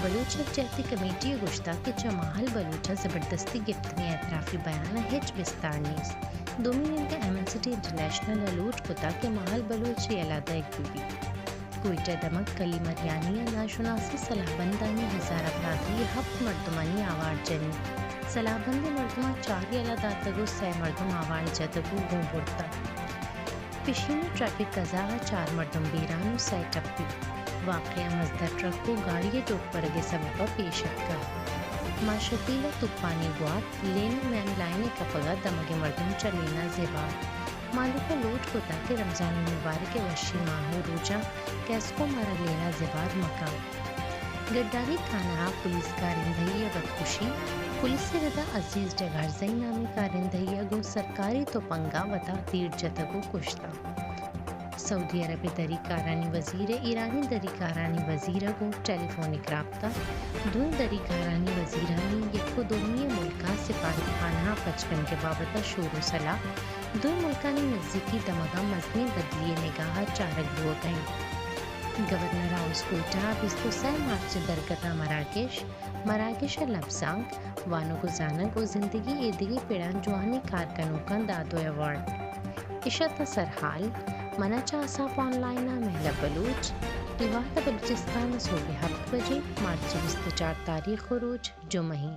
بلوچ یکجہتی کمیٹی ءَ گوشتگ کہ چہ ماہل بلوچ ءَ زبردستی گپتگیں اعترافی بیان ءَ ہچ بستار نیست۔ دومی نیمگ ءَ ایم این سٹی انٹرنیشنل ءَ لوٹ کتگ کہ ماہل بلوچ ءِ یلہ دئیگ بہ بیت۔ کوئٹہ ءِ دمگ کلی مریانی ءَ ناشناسیں سلاہ بندانی ہزار اپرادی ءِ ہپت مردمانی آوار جنی۔ سلاہ بندیں مردماں چار یلہ داتگ ءُ سئے مردم آوار جتگ ءُ گوں برتگ۔ پشین ءَ ٹریفک کزا ءَ چار مردم بیران ءُ سئے ٹپی۔ واقعہ ءَ مزدہ ٹرک ءُ گاڑی ءِ ڈوک ورگ ءِ سبب ءَ پیش اتکگ۔ مارشل پیل ءَ توپانی گوات، لین ءَ مین لائن ءِ کپگ ءَ دمگیں مردم چہ لین ءَ زبہر۔ مہلوک ءَ لوٹ کتگ کہ رمضان المبارک ءِ وشی ماہ ءُ روچاں کیسکو مارا لین ءَ زبہر مکن۔ گڈالی تھانہ ءَ پولیس کارندہے ءِ وتکشی، پولیس ءِ رد ءَ عزیز ڈگارزئی نامیں کارندہے ءَ گوں سرکاری تپنگ ءَ وتا تیر جتگ ءُ کشتگ۔ سعودی عرب ءِ دری کارانی وزیر ءِ ایرانی دری کارانی وزیر ءَ گوں ٹیلی فونک رابطہ، دوئیں دری کارانی وزیرانی یک ءُ دومی ءِ ملکاں سفارت خانہاں پچ کنگ ءِ بابت ءَ شور ءُ سلاہ، دوئیں ملکانی نزیکی دمگاں مزنیں بدلی ءِ نگاہ ءَ چارگ بوگ ءَ انت۔ گورنر ہاؤس کوئٹہ ءَ بیست ءُ سئے مارچ ءِ درگت ءَ مراگش، مراگش ءَ لبزانک، وانگ ءُ زانگ ءُ زندگی ءِ ایدگہ پڑاں جوانیں کار کنوکاں داد ءُ ایوارڈ۔ اش اتاں سرحال، من ءَ چہ آساپ آن لائن ءَ مہلب بلوچ۔ اے وہد ءَ بلوچستان ءَ سہب ءِ ہپت بجے، مارچ ءِ بیست ءُ چار تاریخ ءُ روچ جمعہ ایں۔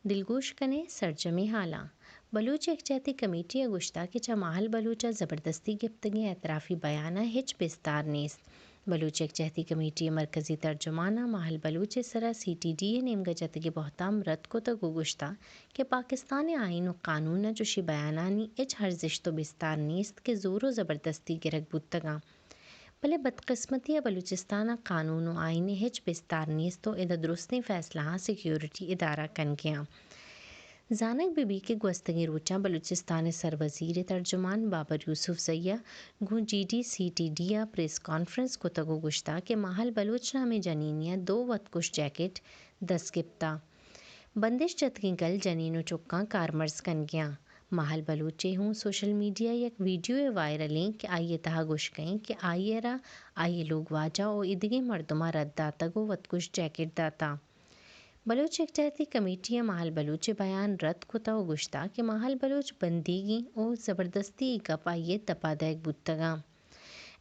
دلگوش کنیں سرجمیں حالاں۔ بلوچ یکجہتی کمیٹی ءَ گوشتگ کہ چہ ماہل بلوچ ءَ زبردستی گپتگیں اعترافی بیان ءَ ہچ بستار نیست۔ بلوچ یکجہتی کمیٹی ءِ مرکزی ترجمان ءَ ماہل بلوچ ءِ سرا سی ٹی ڈی ءِ نیمگ ءَ جتگیں بہتام رد کتگ ءُ گوشتگ کہ پاکستان ءِ آئین ءُ قانون ءَ چوشیں بیانانی ہچ ارزشت ءُ بستار نیست کہ زور ءُ زبردستی گرگ بوتگ اَنت۔ بلے بدقسمتی ءَ بلوچستان ءَ قانون ءُ آئین ءِ ہچ بستار نیست ءُ ادا درستیں فیصلہاں سیکورٹی ادارہ کنگ ءَ اَنت۔ زانگ بہ بیت کہ گوستگیں روچاں بلوچستان ءِ سروزیر ءِ ترجمان بابر یوسفزئی ءَ گوں G D C T D ءَ پریس کانفرنس کتگ ءُ گوشتگ کہ ماہل بلوچ نامیں جنینے ءَ دو وتکش جیکٹ دست گپتگ۔ بندش جتگیں گل جنین ءُ چکاں کارمرز کنگ ءَ اَنت۔ ماہل بلوچ ءِ ہوں سوشل میڈیا ءَ یک ویڈیوے وائرل ایں کہ آئی ءِ تہا گوشگ ءَ ایں کہ آئی ءَ را آئی ءِ لوگواجہ ءُ ایدگہ مردماں رد داتگ ءُ وتکش جیکٹ داتگ۔ بلوچ یکجہتی کمیٹی ءَ ماہل بلوچ ءِ بیان رد کتگ ءُ گوشتگ کہ ماہل بلوچ بندیگ ایں ءُ زبردستی اے گپ آئی ءِ دپ ءَ دئیگ بوتگ اَنت۔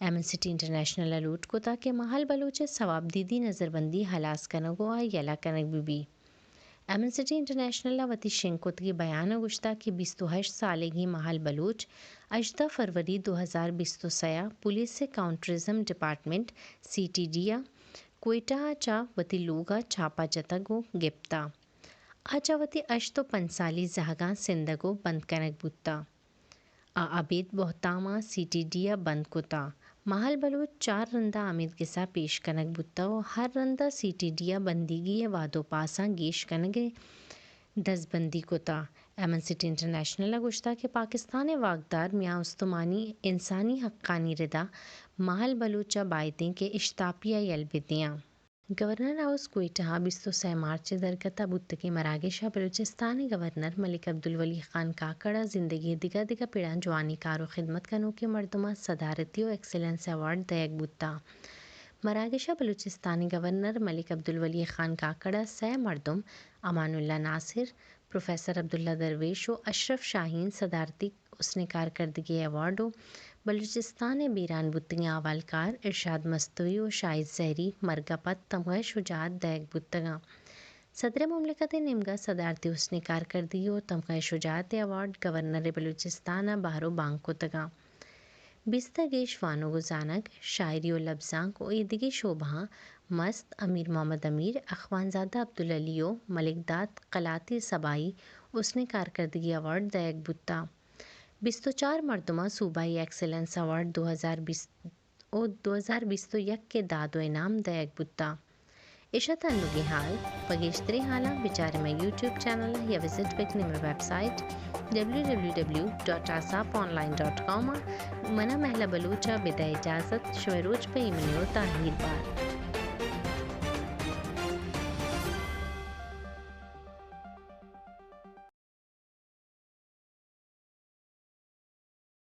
ایمنسٹی انٹرنیشنل ءَ لوٹ کتگ کہ ماہل بلوچ ءِ سوابدیدی نظربندی ہلاس کنگ ءُ آئی ءِ یلہ کنگ بہ بیت۔ ایمنسٹی انٹرنیشنل ءَ وتی شنگ کتگیں بیان ءَ گوشتگ کہ بیست ءُ ہشت سالگیں ماہل بلوچ ہژدہ فروری دو ہزار بیست ءُ سئے ءَ پولیس ءِ کاؤنٹرزم ڈیپارٹمنٹ، سی ٹی ڈی، ءَ کوئٹہ ءَ چہ وتی لوگ ءَ چاپ ءَ جتگ ءُ گپتگ۔ آ چہ وتی ہشت ءُ پنچ سالی زہگاں سندگ ءُ بند کنگ بوتگ۔ آ ابید بہتام ءَ سی ٹی ڈی ءَ بند کتگ۔ ماہل بلوچ چار رند ءَ امیدگس ءَ پیش کنگ بوتگ ءُ ہر رند ءَ سی ٹی ڈی ءَ بندیگی ءِ وہد ءُ پاساں گیش کنگ ءِ دزبندی کتگ۔ ایمنسٹی انٹرنیشنل ءَ گوشتگ کہ پاکستان ءِ واکدار میان استمانی انسانی حقانی رد ءَ ماہل بلوچ ءَ بایدیں کہ اشتاپی ءَ یل بہ دیاں۔ گورنر ہاؤس کوئٹہ ءَ بیست ءُ سئے مارچ ءِ درگت ءَ بوتگیں مراگش ءَ بلوچستان ءِ گورنر ملک عبدالولی خان کاکڑ ءَ زندگی ءِ دگہ دگہ پڑاں جوانیں کار ءُ خدمت کنوکیں مردماں صدارتی ءُ ایکسلنس ایوارڈ دئیگ بوتگ۔ مراگش ءَ بلوچستان ءِ گورنر ملک عبدالولی خان کاکڑ ءَ سئے مردم، امان اللہ ناصر، پروفیسر عبداللہ درویش ءُ اشرف شاہین صدارتی حسن کارکردگی ایوارڈ ءُ بلوچستان ءِ بیران بوتگیں احوالکار ارشاد مستوی ءُ شاہد زہری مرگ ءَ پد تمغہ شجاعت دئیگ بوتگ اَنت۔ صدر مملکت ءِ نیمگ ءَ صدارتی حسن کارکردگی ءُ تمغہ شجاعت ءِ ایوارڈ گورنر بلوچستان ءَ بہر ءُ بانگ کتگ اَنت۔ بیست ءَ گیش وانگ ءُ زانگ، شاعری ءُ لبزانک ءُ ایدگہ شعبہاں مست امیر محمد امیر، اخوانزادہ عبدالعلی ءُ ملک داد قلاتی سبائی حسن کارکردگی ایوارڈ دئیگ بوتگ۔ بیست ءُ چار مردماں صوبائی ایکسلنس ایوارڈ دو ہزار بیست ءُ دو ہزار بیست ءُ یک ءِ داد ءُ انعام دئیگ بوتگ۔ اش ات انوگیں حال۔ پہ گیشتریں حالاں بچارے مئے یوٹیوب چینل ءَ یا وزٹ بکنیں مئے website W W W dot Aasap online dot com ءَ۔ من ءَ مہلہ بلوچ ءَ بدئے اجازت، شمئے روچ پہ ایمنی ءُ تاہیر بات۔